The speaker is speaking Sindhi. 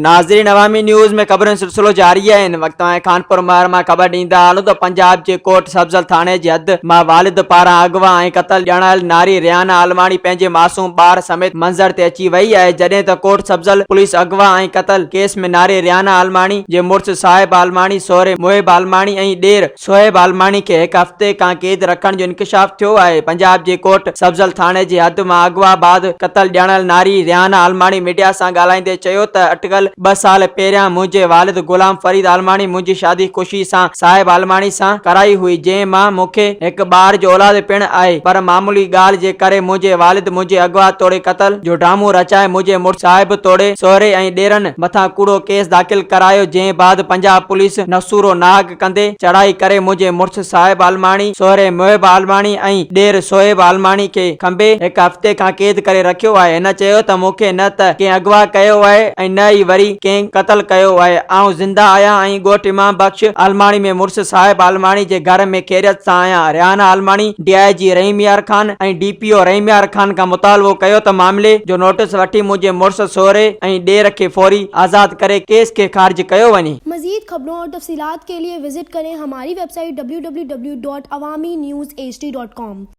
ناظرين عوامي نيوز ۾ خبرن جو سلسلو جاري آهي هن وقت توهان کي خانپور مهر مان خبر ڏيندا هلون ته پنجاب جي ڪوٽ سبزل ٿاڻي جي حد مان والد پاران اغوا ۽ قتل ڄاڻايل ناري ريحانه عالماڻي پنهنجي معصوم ٻار سميت منظر تي اچي وئي آهي جڏهن ته ڪوٽ سبزل پوليس اغوا ۽ قتل ڪيس ۾ ناري ريحانه عالماڻي جي مڙس صاحب عالماڻي سهري محب عالماڻي ۽ ڏير صهيب عالماڻي کي هڪ هفتي کان قيد رکڻ جو انڪشاف ٿيو آهي. پنجاب جي ڪوٽ سبزل ٿاڻي جي حد مان اغوا بعد قتل ڄاڻايل ناري ريحانه عالماڻي ميڊيا سان ڳالهائيندي چيو ته اٽڪل ٻه سال پهريان منهنجي والد غلام فريد عالماڻي منهنجي شادي خوشي سان صاحب عالماڻي سان ڪرائي هئي جنهن مان مون کي هڪ ٻار جو اولاد پڻ آهي پر معمولي ڳالهه جي ڪري منهنجي والد منهنجي اغوا توڙي قتل جو ڊرامو رچائي منهنجي مڙس صاحب توڙي سهري ۽ ڏيرن مٿان ڪوڙو ڪيس داخل ڪرايو جنهن بعد پنجاب پوليس نسورو ناحق ڪندي چڙهائي ڪري منهنجي مڙس صاحب عالماڻي، سهري محب عالماڻي ۽ ڏير صهيب عالماڻي کي کنڀي هڪ هفتي کان قيد ڪري رکيو آهي. هن چيو ته مون کي نه ته ڪنهن اغوا ڪيو آهي ۽ نه ئي وري ڪنهن قتل ڪيو آهي. آئون زنده آهيان ۽ ڳوٺ امام بخش عالماڻي ۾ مڙس صاحب عالماڻي جي گهر ۾ خيريت سان آهيان. Rehana Almani D I G Rahim Yar Khan ۽ D P O Rahim Yar Khan کان مطالبو ڪيو ته معاملي جو نوٽيس وٺي منهنجي مڙس، سهري ۽ ڏير کي فوري آزاد ڪري ڪيس کي خارج ڪيو وڃي. مزيد خبرون اور تفصيلات کے لئے وزٽ ڪرين ھماري website W W W dot Awami news H D dot com.